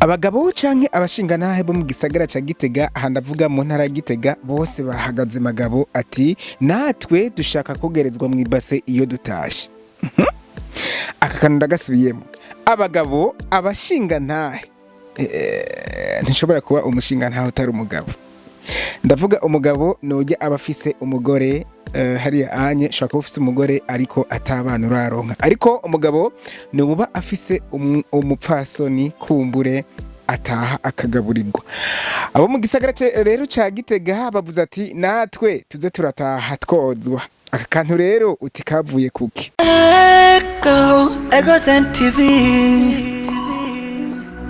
Abagabo canke abashingantahe bo mu gisagara ca Gitega, aha ndavuga mu ntara ya Gitega, bose bahagaze magabo ati: "Natwe dushaka kogerezwa mw'ibase iyo dutashe." Aka kantu ndagasubiyemo: abagabo, abashingantahe. Ntishobora kuba umushingantahe utari umugabo. Ndavuga umugabo nujya aba afise umugore. Hariya anye ushobora kuba ufise umugore ariko atabana uraronka, ariko umugabo ni uba afise umupfasoni, kumbure ataha akagaburirwa. Abo mu gisagara rero ca Gitega bavuze ati: "Natwe tuze turataha twozwa." Aka kantu rero uti kavuye kuki? Ego, Ego TV,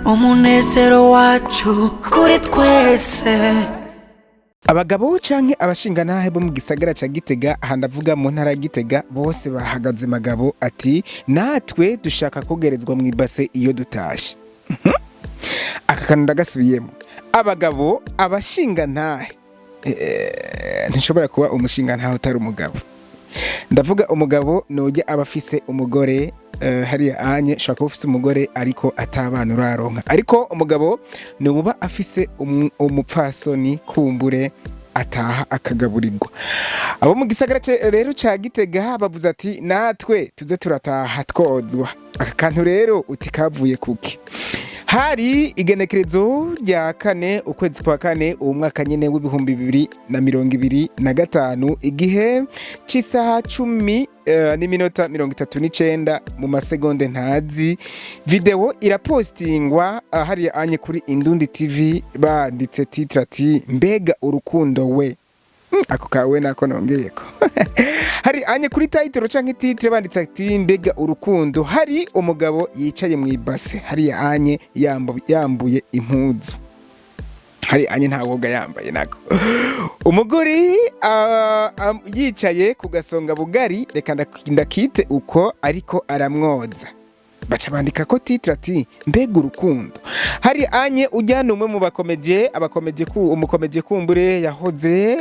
umunezero wacu kuri twese. Abagabo canke abashingantahe bo mu gisagara ca Gitega, aha ndavuga mu ntara ya Gitega, bose bahagaze magabo ati: "Natwe dushaka kogerezwa mw'ibase iyo dutashe." Aka kantu ndagasubiyemo: abagabo, abashingantahe. Ntishobora kuba umushingantahe utari umugabo. Ndavuga umugabo nujya aba afise umugore. Hariya anye ushobora kuba ufise umugore ariko atabana uraronka, ariko umugabo ni uba afise umupfasoni, kumbure ataha akagaburirwa. Abo mu gisagara rero ca Gitega bavuze ati: "Natwe tuze turataha twozwa." Aka kantu rero uti kavuye kuki? Hari igenekerezo rya 4 ukwezi kwa 4 uwo mwaka nyene w'2025, igihe c'isaha 10 n'iminota 39 mu masegonde ntazi, video irapostingwa hariya anye kuri Indundi TV, banditse titre ati: "Mbega urukundo we." Ako kawe nako nongeyeko. Hari anye kuri title canke titre banditse ati: "Mbega urukundo." Hari umugabo yicaye mu ibase hariya anye, yambuye impuzu. Hari anye nta woga yambaye nako. Umugore yicaye ku gasonga bugari, reka ndakite uko, ariko aramwoza. Baca bandika ko titre ati: "Mbega urukundo." Hari anye ujyana umwe mu bakomedie, abakomedie ku umukomedie kumbure yahoze,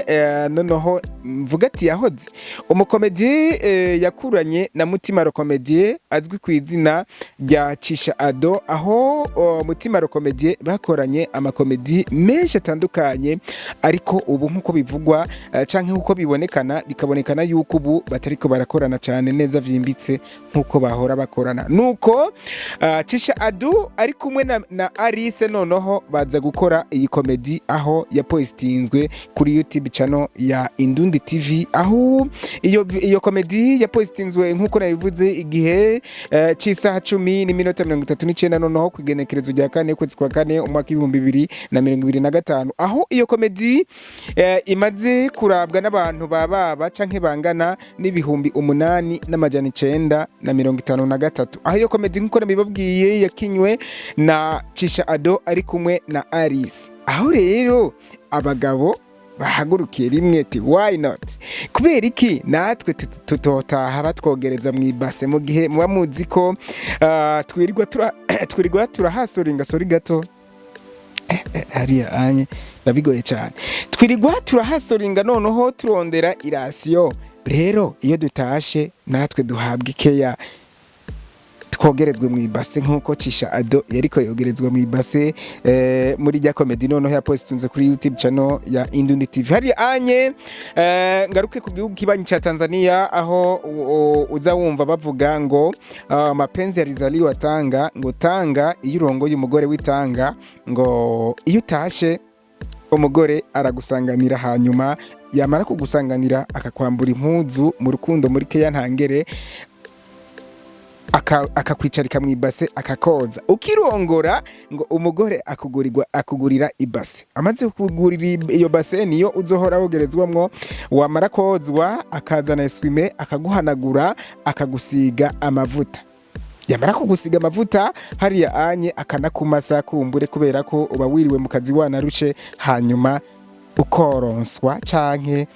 noneho mvuga ati yahoze umukomedie, yakuranye na Mutima Rokomedie azwi ku izina rya Cisha Ado, aho Mutima Rokomedie bakoranye amakomedi menshi atandukanye. Ariko ubu nk'uko bivugwa, canke nk'uko bibonekana, bikabonekana yuko ubu batariko barakorana cyane neza vyimbitse nk'uko bahora bakorana. Nuko Cisha Adu ari kumwe na Alice, noneho baza gukora iyi komedi, aho yapostinzwe kuri YouTube channel ya Indundi TV, aho iyo komedi yapostinzwe nk'uko nabivuze igihe c'isaha 10:39, noneho ku igenekerezo rya 4 ukwezi kwa 4 umwaka w'2025, aho iyo komedi imaze kurabwa n'abantu bababa canke bangana n'8953, aho iyo komedi nk'uko nabibabwiye yakinywe na Cisha Ado ari kumwe na Alice. Aho rero abagabo bahagurukiye rimwe ati: "Why not? Kubera iki natwe tutotaha batwogereza mu ibase, mu gihe muba muzi ko twirirwa turahasoringa?" Sori gato. Hariya anye bigoye cyane. Twirirwa turahasoringa, noneho turondera irasiyo. Rero iyo dutashe natwe duhabwa ikeya, twogerezwe mu ibase nk'uko Cisha Ado yariko yogerezwa mu ibase muri rya comedy noneho yapostinze kuri YouTube channel ya Indundi TV. Hari anye ngaruke ku gihugu kibanyi ca Tanzania, aho uza wumva bavuga ngo mapenzi yalizaliwa Tanga, ngo Tanga iyo urongoye umugore w'Itanga, ngo iyo utashe umugore aragusanganira, hanyuma yamara kugusanganira akakwambura impuzu mu rukundo muri keya ntangere, akakwicarika mu ibase akakoza. Ukirongora ngo umugore akugurirwa, akugurira ibase. Amaze kugurira iyo base, niyo uzohora wogerezwamwo. Wamara kozwa akazana essuie-main akaguhanagura, akagusiga amavuta. Yamara kugusiga amavuta hariya anye akanakumasa, kumbure kubera ko uba wiriwe mu kazi wanarushe, hanyuma ukoronswa canke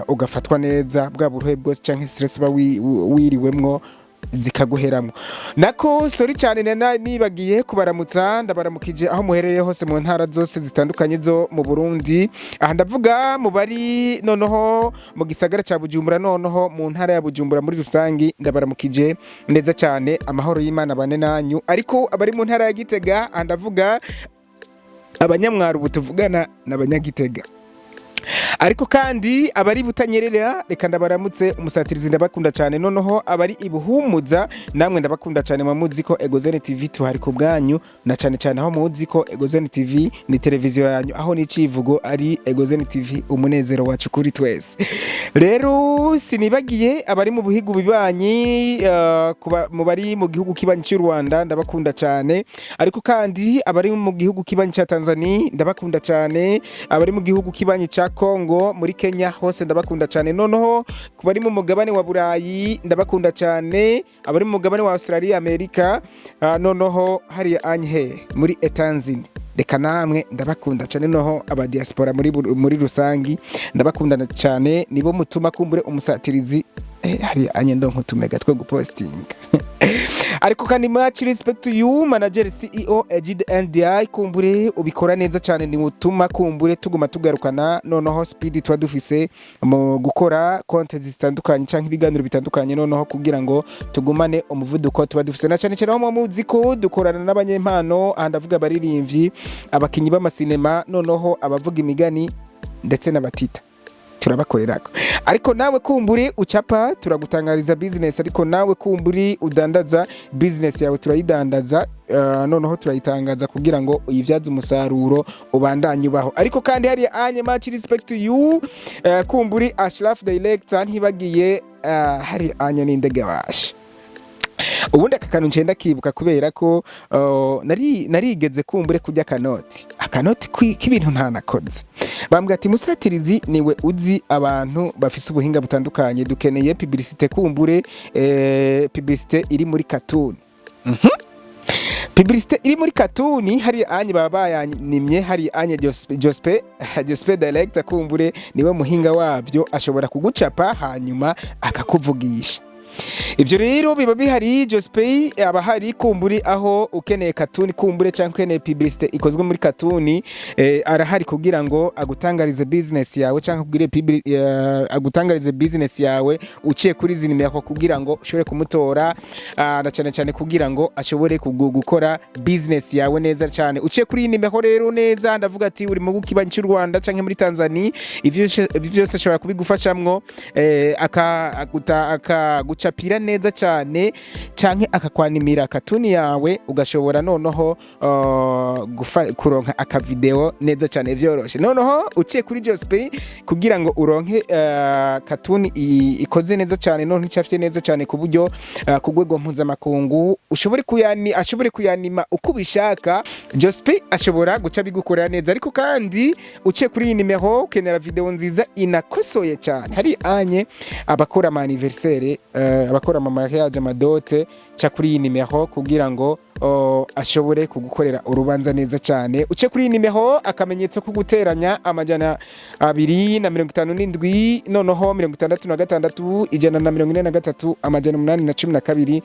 ugafatwa neza, bwa buruhe bwose canke stress uba wiriwemwo. zikaguheramo. Nako sorry cyane, nibagiye kubaramutsa. Ndabaramukije aho muherereye hose mu ntara zose zitandukanye zo mu Burundi. Aha ndavuga mu bari noneho mu gisagara cya Bujumbura, noneho mu ntara ya Bujumbura muri rusangi, ndabaramukije neza cyane. Amahoro y'Imana bane nanyu. Ariko abari mu ntara ya Gitega, aha ndavuga abanyamwaro, ubu tuvugana n'abanyagitega. Ariko kandi abari Butanyerera, reka ndabaramutse. Umusatirizi ndabakunda cyane. Noneho abari ibuhumuza, namwe ndabakunda cyane. Muzi ko Egozene TV tuhari ku bwanyu, na cyane cyane aho muzi ko Egozene TV ni televiziyo yanyu, aho n'icivugo ari Egozene TV, umunezero wacu kuri twese. Rero sinibagiye abari mu bihugu bibanyi, mu bari mu gihugu kibanyi cy'u Rwanda, ndabakunda cyane. Ariko kandi abari mu gihugu kibanyi cya Tanzania, ndabakunda cyane. Abari mu gihugu kibanyi cya Congo, muri Kenya hose, ndabakunda cyane. Noneho ku bari mu mugabane wa Burayi, ndabakunda cyane. Abari mu mugabane wa Australia, Amerika, noneho hariya anye muri Etanzini, reka namwe ndabakunda cyane. Noneho aba diaspora muri rusangi, ndabakunda cyane. Nibo mutuma kumbure umusatirizi hariya anye ndonko tumega two gupostinga. Ariko kandi much respect to you, manager CEO Egid NDI. Kumbure ubikora neza cyane, ni utuma kumbure tuguma tugarukana noneho speed tuba dufise mu gukora content zitandukanye cyangwa ibiganiro bitandukanye, noneho kugira ngo tugumane umuvuduko tuba dufise, na cyane cyane aho muzi ko dukorana n'abanyempano. Aha ndavuga abaririmbyi, abakinyi b'amasinema, noneho abavuga imigani ndetse n'abatita, turabakorerako. Ariko nawe kumburi ucapa, turagutangariza business. Ariko nawe kumburi udandaza, business yawe turayidandaza, noneho turayitangaza kugira ngo uyibyaze umusaruro, ubandanye ubaho. Ariko kandi hari anye, much respect to you, kumburi Ashraf director, ntibagiye hari anye n'indege basha. Ubundi aka kantu ncenda kibuka kubera ko narigeze kumbure kurya akanoti k'ibintu ntanakoze. Bambwira ati: "Musatirizi, niwe uzi abantu bafise ubuhinga butandukanye, dukeneye publicité, kumbure publicité iri muri cartoon." Publicité iri muri cartoon, hari anye baba bayanimye, hari anye Jospe director, kumbure niwe muhinga wabyo, ashobora kugucapa hanyuma akakuvugisha. Ibyo rero biba bihari. Jospe aba hari kumburi aho ukeneye cartoon kumbure cyangwa ukeneye publicité ikozwe muri cartoon, arahari kugira ngo agutangarize business yawe cyangwa akugire agutangarize business yawe uciye kuri izi nimero kugira ngo ushobore kumutora, na cyane cyane kugira ngo ashobore gukora business yawe neza cyane. Uciye kuri iyi nimero rero neza, ndavuga ati uri mu kibanyi cy'u Rwanda cyangwa muri Tanzania, ivyo byose ashobora kubigufashamwo, akagucapira neza cyane canke akakwanimira cartoon yawe, ugashobora noneho kuronka akavideo neza cyane vyoroshe. Noneho uciye kuri Jospe kugira ngo uronke cartoon ikoze neza cyane, noneho icafye neza cyane ku buryo ku rwego mpuzamakungu, ushobore kuyani ashobore kuyanima uko ubishaka. Jospe ashobora guca bigukorera neza. Ariko kandi uciye kuri iyi nimero ukenera video nziza inakosoye cyane, hari anye abakora ama anniversaire, abakora ama mariage, amadote, ca kuri iyi nimero kugira ngo ashobore kugukorera urubanza neza cyane. Uce kuri iyi nimero, akamenyetso ko guteranya, 257, noneho 66, 143, 812,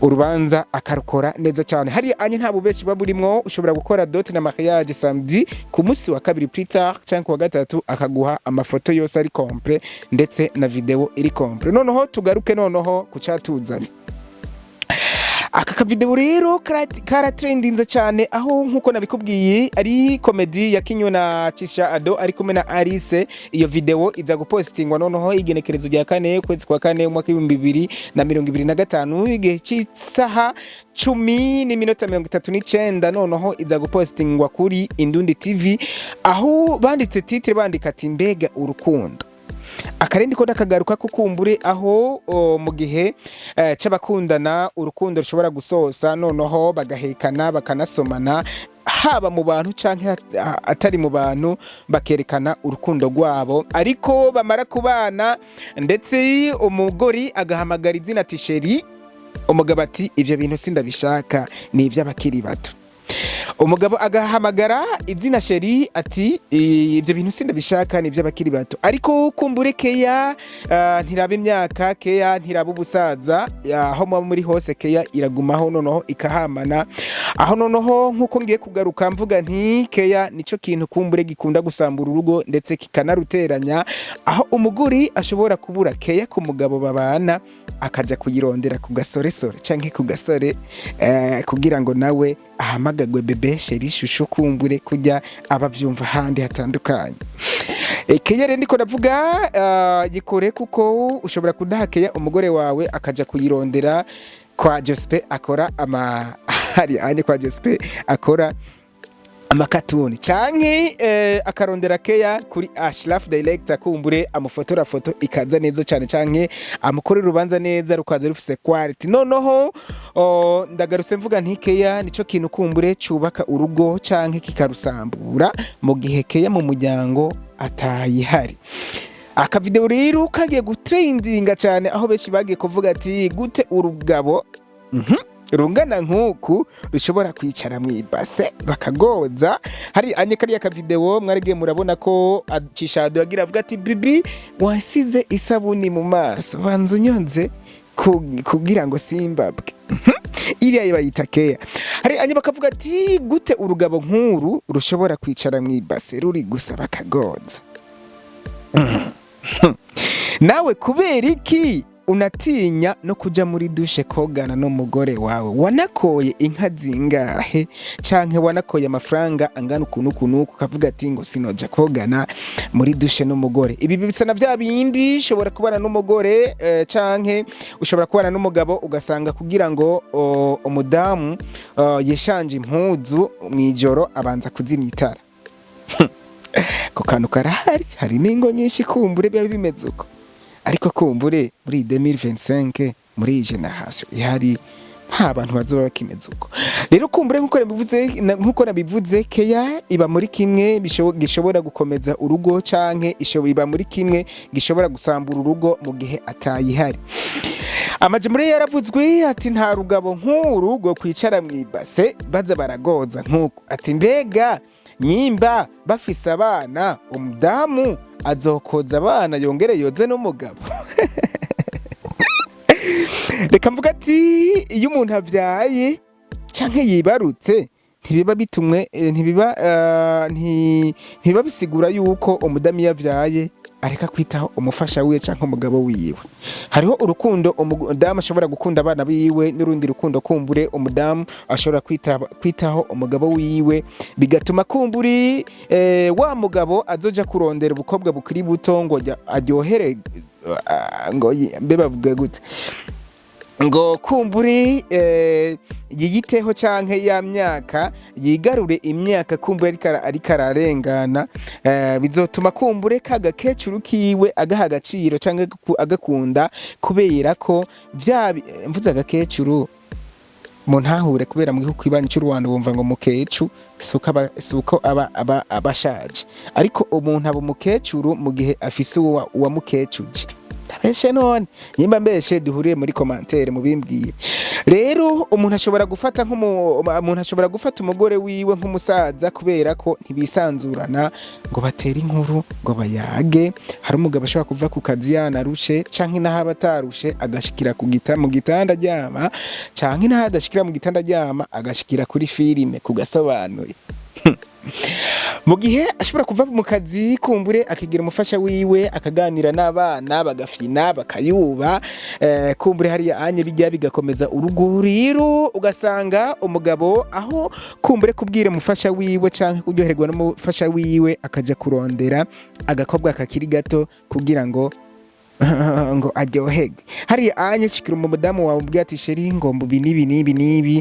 urubanza akarukora neza cyane. Hari anye nta bubeshi buba burimwo. Ushobora gukora dot na mariage samedi, ku munsi wa kabiri plus tard cyangwa ku wa gatatu akaguha amafoto yose ari complet ndetse na video iri complet. Noneho tugaruke noneho ku catuzanye. Aka kavideo rero karatrendinze cyane, aho nkuko nabikubwiye ari comedy yakinywe na Cisha Ado ari kumwe na Alice. Iyo video iza gupostingwa noneho igenekerezo rya 4, kwezi kwa 4, umwaka 2025, igihe cy'isaha 10:39. Noneho iza gupostingwa kuri Indundi TV, aho banditse titre, bandika ati: "Mbega urukundo." Akarindi ko ndakagaruka kukumbure aho mu gihe c'abakundana urukundo rushobora gusosa, noneho bagahekana, bakanasomana, haba mu bantu canke atari mu bantu, bakerekana urukundo rwabo. Ariko bamara kubana, ndetse umugore agahamagara izina ati: "Chéri", umugabo ati: "Ivyo bintu sindabishaka, ni ivy'abakiri bato." Umugabo agahamagara izina chéri, ati: "Ibyo bintu sindabishaka, ni iby'abakiri bato." Ariko kumbure keya ntiraba imyaka, keya ntiraba ubusaza, aho muba muri hose keya iragumaho, noneho ikahamana. Aho noneho nkuko ngiye kugaruka mvuga nti keya nico kintu kumbure gikunda gusambura urugo ndetse kikanaruteranya, aho umuguri ashobora kubura keya ku mugabo babana, akaja kuyirondera ku gasoresore canke ku gasore kugira ngo nawe ahamagagwe bébé, chéri, chouchou, kumbure kujya abavyumva ahandi hatandukanye. Keya rero ndiko ndavuga, yikore, kuko ushobora kudaha keya umugore wawe, akaja kuyirondera kwa Jospe akora ama hari anye kwa Jospe akora amakatuni, canke akarondera keya kuri Ashraf Director, kumbure amufotora foto ikaza neza cyane, canke amukorera urubanza neza rukaza rufise quality. Noneho ndagarutse mvuga nti keya nico kintu kumbure cubaka urugo canke kikarusambura mu gihe keya mu muryango atayihari. Akavideo rero kagiye gutrendinga cyane, aho benshi bagiye kuvuga ati: "Gute urugabo rungana nk'uku rushobora kwicara mu ibase bakagoza?" Hari anye kariya kavideo mwarigiye murabona ko Cishado yagira avuga ati: "Bibi, wasize isabuni mu maso, banza unyonze kugira ngo simbabwe." Iriya bayita keya. Hari anye bakavuga ati: "Gute urugabo nk'uru rushobora kwicara mu ibase ruri gusa bakagoza?" Nawe kubera iki unatinya no kuja muri douche kogana n'umugore wawe? Wanakoye inka zingahe canke wanakoye amafaranga angana ukuntu ukuntu, ukavuga ati ngo sinoja kogana muri douche n'umugore? Ibi bisa na vya bindi ushobora kubana n'umugore canke ushobora kubana n'umugabo, ugasanga kugira ngo umudamu yeshanje impuzu mw'ijoro abanza kuzimya itara. Ako kantu karahari, hari n'ingo nyinshi kumbure biba bimeze uko. Ariko kumbure muri 2025, muri iyi génération ihari, nta bantu bazoba bakimeze uko. Rero kumbure nkuko nabivuze, keya iba muri kimwe gishobora gukomeza urugo canke iba muri kimwe gishobora gusambura urugo mu gihe atayihari. Amajambo rero yaravuzwe ati: "Nta rugabo nk'uru rwo kwicara mw'ibase baza baragoza nk'uku." Ati: "Mbega nyimba bafise abana, umudamu azokoza abana yongere yoze n'umugabo?" Reka mvuga ati iyo umuntu avyaye canke yibarutse, ntibiba bitumwe ntibiba ntibiba bisigura yuko umudamu iyo avyaye areka kwitaho umufasha wiwe canke umugabo wiwe. Hariho urukundo umudamu ashobora gukunda abana biwe n'urundi rukundo kumbure umudamu ashobora kwitaho umugabo wiwe, bigatuma kumburi wa mugabo azoja kurondera ubukobwa bukiri buto ngo aryohere ngo mbe bavuga gute, ngo kumburi yiyiteho canke ya myaka yigarure imyaka kumbure ariko ararengana, bizotuma kumbure ka gakecuru kiwe agaha agaciro canke agakunda, kubera ko vya mvuze agakecuru muntahure, kubera mu gihugu kibanyi cy'u Rwanda bumva ngo mukecuru suko aba abashaje, ariko umuntu aba umukecuru mu gihe afise uwa mukecuje. Ndabeshe none? Nyimba mbeshe, duhuriye muri commentaire mubimbwire. Rero umuntu ashobora gufata umugore wiwe nk'umusaza kubera ko ntibisanzurana ngo batere inkuru, ngo bayage. Hari umugabo ashobora kuva ku kazi yanarushe, canke naho aba atarushe, agashikira ku gita mu gitanda aryama, canke naho adashikira mu gitanda aryama, agashikira kuri filime kugasobanuye. Mu gihe ashobora kuva mu kazi kumbure akigira umufasha wiwe, akaganira n'abana, bagafyina, bakayuba, kumbure hariya anye bijya bigakomeza urugo. Rero ugasanga umugabo aho kumbure kubwira umufasha wiwe canke kuryoherwa n'umufasha wiwe, akaja kurondera agakobwa kakiri gato kugira ngo aryoherwe. Hariya anye shikira umudamu wawe, ubwira ati: "Chéri, ngo ibi n'ibi n'ibi n'ibi,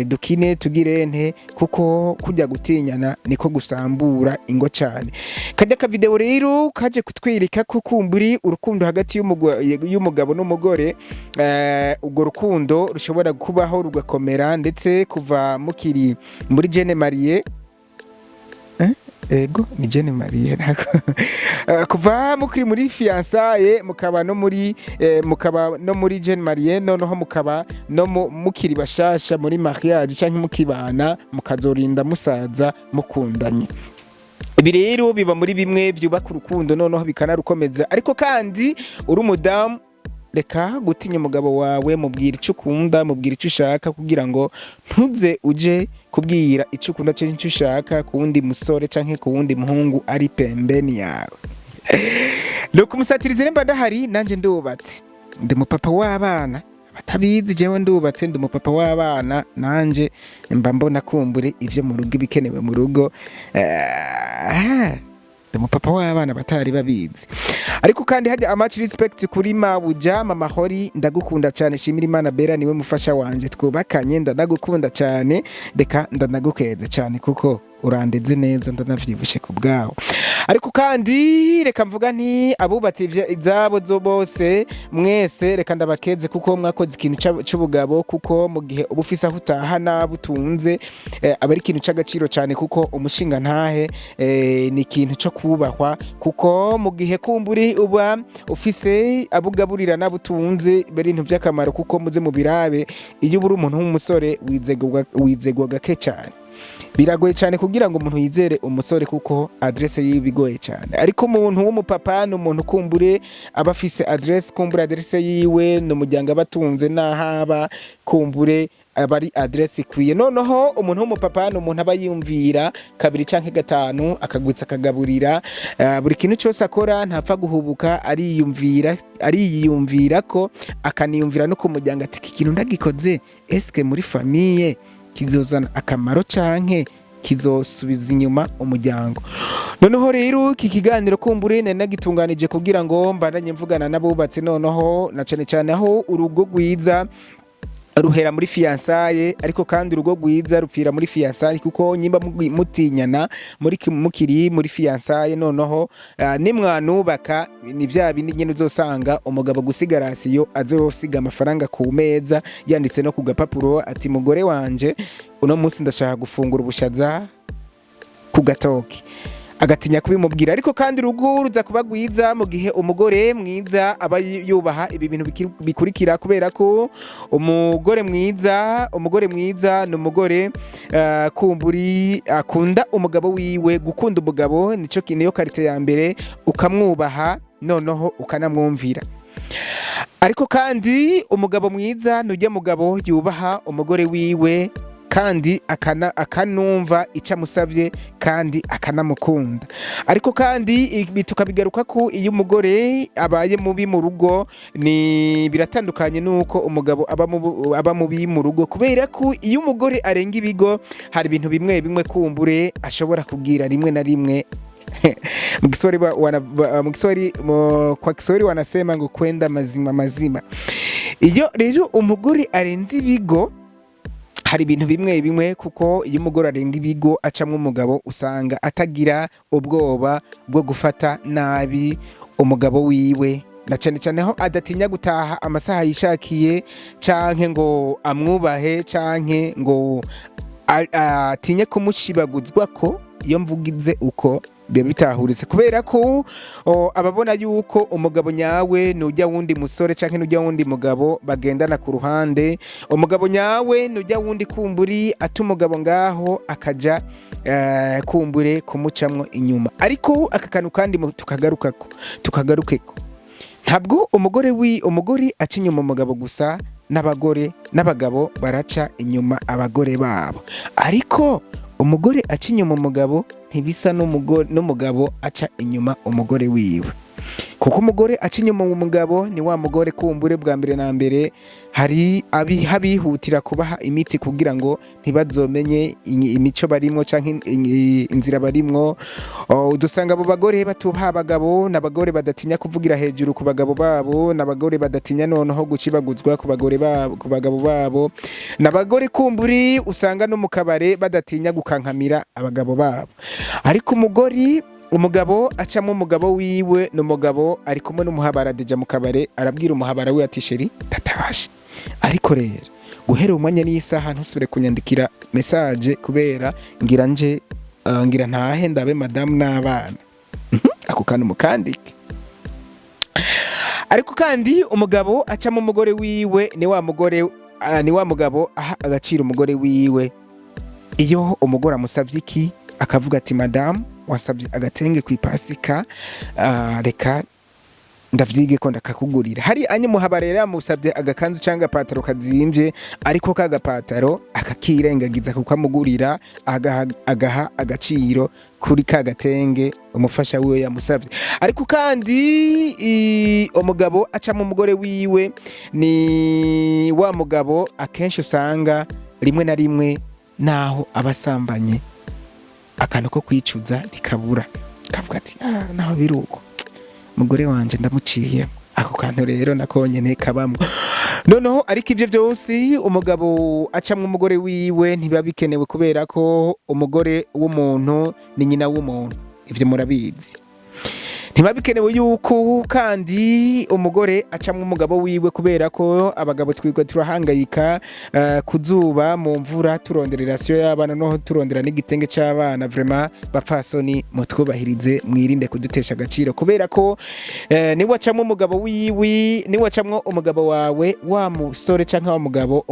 dukine, tugire nte," kuko kujya gutinyana niko gusambura ingo cyane. Kajya ka video rero kaje kutwereka ko kumburi urukundo hagati y'umugabo n'umugore, urwo rukundo rushobora kubaho rugakomera, ndetse kuva mukiri muri jeune marié. Ego, ni jeune marié. Kuva mukiri muri fiançailles, mukaba no muri jeune marié, noneho mukaba no mukiri bashasha muri mariage canke mukibana, mukazorinda musaza mukundanye. Ibi rero biba muri bimwe byubaka urukundo, noneho bikanarukomeza. Ariko kandi uri umudamu, reka gutinya umugabo wawe, mubwira icyo ukunda, mubwira icyo ushaka, kugira ngo ntuze uje kubwira icyo ukunda cyangwa icyo ushaka ku wundi musore cyangwa ku wundi muhungu ari pembeni yawe. Nuko umusatirizi, nimba ndahari nanjye ndubatse, ndi umupapa w'abana. Batabizi, jewe ndubatse, ndi umupapa w'abana. Nanje mba mbona kumbure ivyo mu rugo, ibikenewe mu rugo. Ndi umupapa w'abana, batari babizi. Ariko kandi hajya much respect kuri mabuja, mama Hori, ndagukunda cyane. Shimira Imana Bera niwe mufasha wanje twubakanye, ndanagukunda cyane. Reka ndanagukeza cyane kuko urandeze neza, ndanavyibushe ku bwawe. Ariko kandi reka mvuga nti abubatse izabo zo bose mwese, reka ndabakeze kuko mwakoze ikintu c'ubugabo, kuko mu gihe uba ufise aho utaha n'abo utunze, aba ari ikintu c'agaciro cyane, kuko umushinga ntahe ni ikintu co kubahwa, kuko mu gihe kumburi uba ufise abo ugaburira n'abo utunze, bari ibintu by'akamaro. Kuko muze mu birabe, iyo uba uri umuntu w'umusore wizegwa gake cyane. Biragoye cyane kugira ngo umuntu yizere umusore, kuko adresse yiwe igoye cyane. Ariko umuntu w'umupapa ni umuntu kumbure aba afise adresse, kumbure adresse yiwe ni umuryango aba atunze n'ahaba, kumbure aba ari adresse ikwiye. Noneho umuntu w'umupapa ni umuntu aba yumvira kabiri canke gatanu, akagwitsa, akagaburira. Buri kintu cyose akora ntapfa guhubuka, ariyumvira, ariyumvira ko akaniyumvira no ku muryango, ati iki kintu ndagikoze, eske muri famille kizozana akamaro canke kizosubiza inyuma umuryango? Noneho rero iki kiganiro kumbure nari nagitunganije kugira ngo mbandanye mvugana n'abubatse, noneho na cyane cyane aho urugo rwiza ruhera muri fiançailles, ariko kandi urugo rwiza rupfira muri fiançailles, kuko nyimba mutinyana muri mukiri muri fiançailles, noneho nimwanubaka ni vya bindi nyene uzosanga umugabo gusiga ration, azosiga amafaranga ku meza yanditse no ku gapapuro, ati mugore wanje, uno munsi ndashaka gufungura ubushaza ku gatoki, agatinya kubimubwira. Ariko kandi urugo ruza kuba rwiza mu gihe umugore mwiza aba yubaha ibi bintu bikurikira, kubera ko umugore mwiza ni umugore kumburi akunda umugabo wiwe. Gukunda umugabo nico niyo qualité ya mbere, ukamwubaha, noneho ukanamwumvira. Ariko kandi umugabo mwiza nujya mugabo yubaha umugore wiwe, kandi akanumva icyo amusabye, kandi akanamukunda. Ariko kandi ibi tukabigaruka ko iyo umugore abaye mubi mu rugo, ni biratandukanye n'uko umugabo aba mubi mu rugo, kubera ko iyo umugore arenga ibigo, hari ibintu bimwe bimwe kumbure ashobora kubwira rimwe na rimwe. Mu Kiswahili kwa Kiswahili wanasema ngo kwenda mazima mazima. Iyo rero umugore arenze ibigo, hari ibintu bimwe bimwe, kuko iyo umugore arenga ibigo acamwo umugabo, usanga atagira ubwoba bwo gufata nabi umugabo wiwe, na cyane cyane aho adatinya gutaha amasaha yishakiye, canke ngo amwubahe, canke ngo atinye kumushibaguzwa. Ko iyo mvugize uko biba bitahuritse, kubera ko ababona yuko umugabo nyawe nujya wundi musore canke nujya wundi mugabo bagendana ku ruhande. Umugabo nyawe nujya wundi kumburi ata umugabo ngaho akaja kumbure kumucamwo inyuma. Ariko aka kantu kandi tukagarukeko, ntabwo umugore aca inyuma umugabo gusa, n'abagore n'abagabo baraca inyuma abagore babo. Ariko umugore aca inyuma umugabo ntibisa n'umugabo aca inyuma umugore wiwe, kuko umugore aca inyuma umugabo ni wa mugore kumbure bwa mbere na mbere hari abihutira kubaha imiti kugira ngo ntibazomenye imico barimwo canke inzira barimwo. Udusanga abo bagore batubaha abagabo, n'abagore badatinya kuvugira hejuru ku bagabo babo, n'abagore badatinya noneho gucibaguzwa ku bagore babo, ku bagabo babo, n'abagore kumburi usanga no mu kabare badatinya gukankamira abagabo babo. Ariko umugabo acamo umugabo wiwe ni umugabo ari kumwe n'umuhabara déjà mu kabare, arabwira umuhabara wiwe ati chéri, ndatashe, ariko rero guhera umwanya n'isaha ntusubire kunyandikira message, kubera ngira nje. Ngira ntahe ndabe madamu n'abana. Ako kantu mukandike. Ariko kandi umugabo acamo umugore wiwe ni wa mugore, ni wa mugabo aha agaciro umugore wiwe. Iyo umugore amusavye iki, akavuga ati: "Madamu, wasabye agatenge ku ipasika, reka ndavyige ko ndakakugurira." Hari anye muhaba rero yamusabye agakanzu cyangwa agapataro kazimvye, ariko ka gapataro akakirengagiza kukamugurira, agaha agaciro kuri ka gatenge umufasha wiwe yamusabye. Ariko kandi umugabo acamo umugore wiwe ni wa mugabo akenshi usanga rimwe na rimwe naho aba asambanye, akantu ko kwicuza ntikabura, kavuga ati: "Ah, naho biri uko, umugore wanje ndamuciye." Ako kantu rero nako nyene kabamwo. Noneho ariko ivyo byose, umugabo acamwo umugore wiwe ntibiba bikenewe, kubera ko umugore w'umuntu ni nyina w'umuntu, ivyo murabizi. Ntibiba bikenewe yuko kandi umugore acamwo umugabo wiwe, kubera ko abagabo twigwa turahangayika ku zuba, mu mvura, turondera ration y'abana, noneho turondera n'igitenge c'abana. Vraiment, bapfasoni, mutwubahirize, mwirinde kudutesha agaciro, kubera ko niwacamwo umugabo wiwe, niwacamwo umugabo wawe, wa musore canke wa mugabo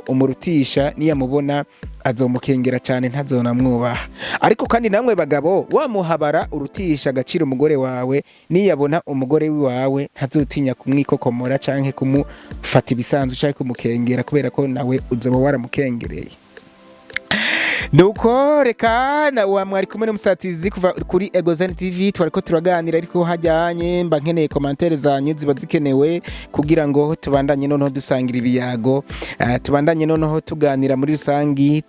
umurutisha, niyamubona azomukengera cyane, ntazonamwubaha. Ariko kandi namwe bagabo, wamuhabara urutisha agaciro umugore wawe, niyabona umugore wawe ntazotinya kumwikokomora canke kumufata ibisanzwe canke kumukengera, kubera ko nawe uzoba waramukengereye. Nuko reka na wa mwari kumwe n'umusatizi kuva kuri Egozen TV, twariko turaganira, ariko hajyanye mba nkeneye commentaires zanyu, ziba zikenewe kugira ngo tubandanye noneho dusangira ibiyago, tubandanye noneho tuganira muri rusangi,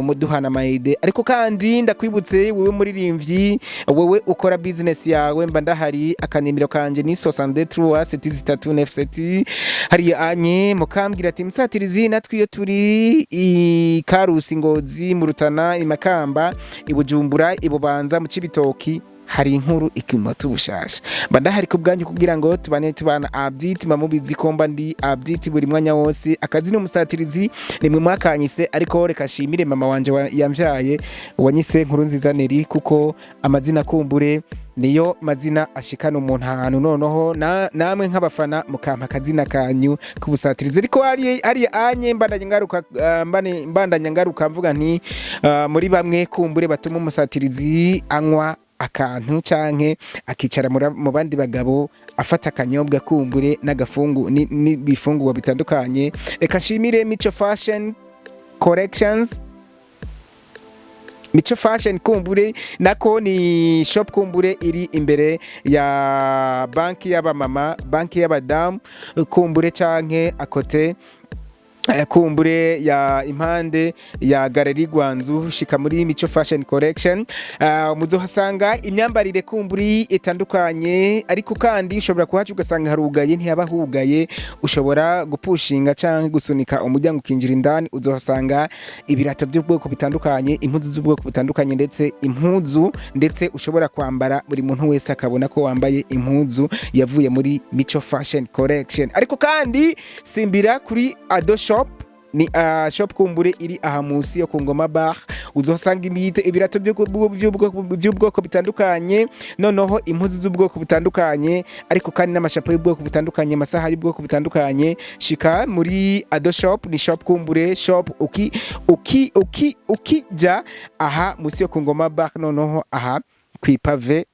muduhana ama idées. Ariko kandi ndakwibutse, wewe muririmbyi, wewe ukora business yawe, mba ndahari. Akanimero kanje ni 63 73 97. Hariya anye mukambwira ati: "Musatirizi, natwe iyo turi i Karusi, Ngozi, mu Rutana, i Makamba, i Bujumbura, i Bubanza, mu Cibitoki, hari inkuru ikimota ubushasha." Mba ndahari ku bwanyu kugira ngo tubane tubana update. Mba mubizi ko mba ndi update buri mwanya wose. Akazi ni umusatirizi, nimwe mwakanyise, ariko reka shimire mama wanje yamvyaye, wanyise Nkuru Nziza Neri, kuko amazina kumbure niyo mazina ashikana umuntu ahantu. Noneho namwe nk'abafana mukampa akazina kanyu k'ubusatirizi. Ariko ari anye mbandanya ngaruka, mbandanya ngaruka mvuga nti muri bamwe kumbure batuma umusatirizi anywa akantu canke akicara mu bandi bagabo, afata akanyobwa kumbure n'agafungu n'ibifungurwa bitandukanye, reka nshimire Mico Fashion Collections. Mico Fashion kumbure nako ni shop kumbure iri imbere ya banki y'abamama, banki y'abadamu kumbure, canke akote kumbure ya impande ya Galerie Gwanzu. Shika muri Mico Fashion Collection, muzohasanga imyambarire kumburi itandukanye. Ariko kandi ushobora kuhaca ugasanga harugaye, ntiyaba hugaye, ushobora gupushinga canke gusunika umuryango ukinjira indani. Uzohasanga ibirato by'ubwoko butandukanye, impuzu z'ubwoko butandukanye, ndetse impuzu ndetse ushobora kwambara buri muntu wese akabona ko wambaye impuzu yavuye muri Mico Fashion Collection. Ariko kandi simbira kuri Ado Shop, ni shop kumbure iri aha munsi yo ku Ngoma Bar. Uzosanga ibirato by'ubwoko bitandukanye, noneho impuzu z'ubwoko butandukanye, ariko kandi n'amashapo y'ubwoko butandukanye, amasaha y'ubwoko butandukanye. Shika muri Ado Shop, ni shop kumbure, shop uki uki uki ukija aha munsi yo ku Ngoma Bar, noneho aha kwi pavé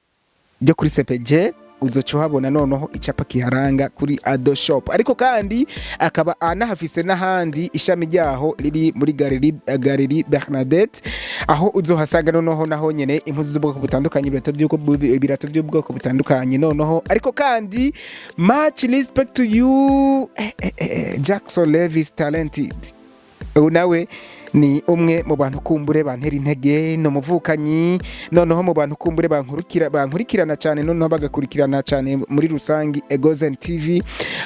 ryo kuri CPG, uzoca uhabona noneho icapa kiharanga kuri Ado Shop. Ariko kandi akaba anahafise n'ahandi ishami ryaho riri muri Galerie Bernadette, aho uzohasanga noneho naho nyene impuzu z'ubwoko butandukanye, ibirato by'ubwoko butandukanye. Noneho ariko kandi much respect to you, Jackson Levis Talented. Ubu nawe ni umwe mu bantu kumbure bantera intege, ni umuvukanyi, noneho mu bantu kumbure bankurikirana cyane, noneho bagakurikirana cyane muri rusangi Egozen TV,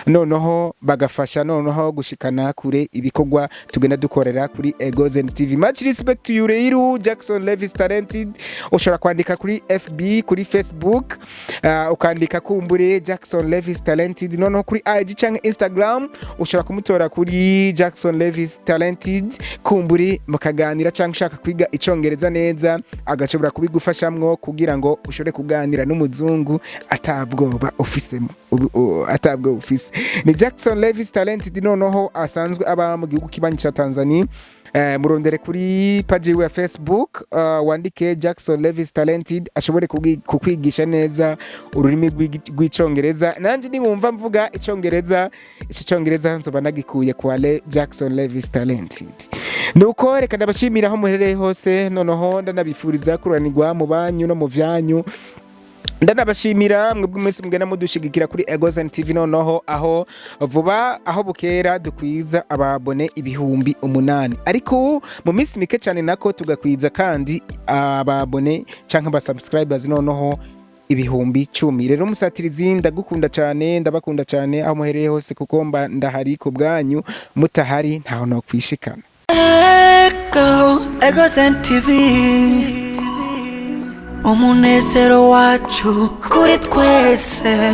noneho bagafasha noneho gushikana kure ibikorwa tugenda dukorera kuri Egozen TV. Much respect to you rero, Jackson Levis Talented. Ushobora kwandika kuri FB, kuri Facebook, ukandika kumbure Jackson Levis Talented. Noneho kuri IG cyangwa Instagram ushobora kumutora kuri Jackson Levis Talented kumbure. Kumburi mukaganira, cyangwa ushaka kwiga Icongereza neza, agashobora kubigufashamwo kugira ngo ushobore kuganira n'umuzungu atabwoba ufisemo, atabwoba ufise. Ni Jackson Levis Talented, noneho asanzwe aba mu gihugu kibanyi ca Tanzania. Murondere kuri page yiwe ya Facebook, wandike Jackson Levis Talented, ashobore kukwigisha neza ururimi rw'Icongereza. Nanje niwumva mvuga Icongereza, ico Congereza nzoba nagikuye kwa Jackson Levis Talented. Nuko reka ndabashimira aho muherereye hose, noneho ndanabifuriza kuranirwa mu banyu no mu vyanyu. Ndanabashimira mwebwe mwese mugenda mudushigikira kuri Egozen TV, noneho aho vuba aho bukera dukwiza aba abonnés 8000, ariko mu minsi mike cyane nako tugakwiza kandi aba abonnés canke aba subscribers noneho 10,000. Rero musatirizi, ndagukunda cyane, ndabakunda cyane aho muherereye hose, kuko mba ndahari ku bwanyu, mutahari ntaho nokwishikana. Ego, Egozen TV, umunezero wacu kuri twese.